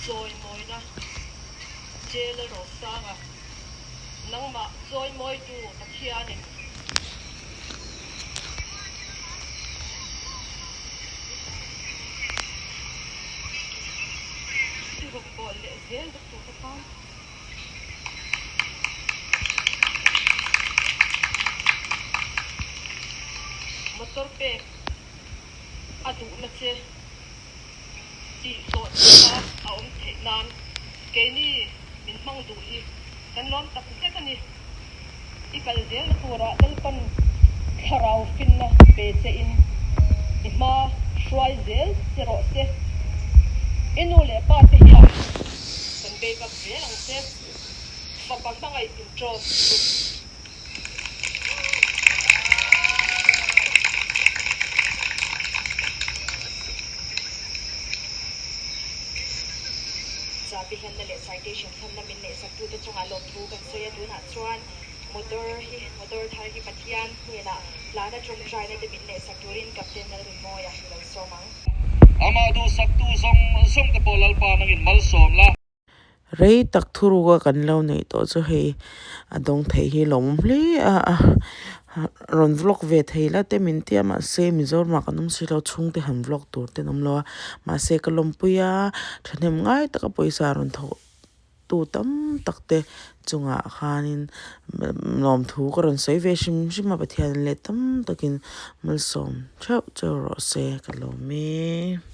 Chawimawina Jailer Rosanga, nangmah chawimawitu Pathianin. I rawngbawl leh zel vek tur ka tan. Motor pek a duhna che tih hlawhtlinna a awm theih nan keini min hmang duh hi kan lawm tak zet a ni. I kal zelna turah Lalpan thlarau finna pe che in i hma hruai zel che rawh se. I nu leh pa te hian kan bei bak zel ang che. Fapa hmangaih intrawm lut. Chabi hlanna leh citation hlanna min neihsaktute chungah lawmthu kan sawi a, tunah chuan motor hi motor thar hi Pathian hnenah hlana tawngtaina te min neihsak turin Captain Lalrinmawia hi lo sawm ang. Amah duhsaktu zawng zawng te pawh Lalpa nangin malsawm la. Rei tak thuruka kan lo neih tawh chu hei a dawng thei hi lo awm hle a a rawn vlog ve thei la te min tia mahse Mizoramah kan awm si lo chhungte han vlog tur te an awm lo a mahse ka lawmpui a thahnem ngai taka pawisa rawn thawh tu tam tak te chungah khanin lawmthu ka rawn sawi ve hrim hrim a Pathian leh tam takin malsawm theuh cheu rawh se ka lawm e.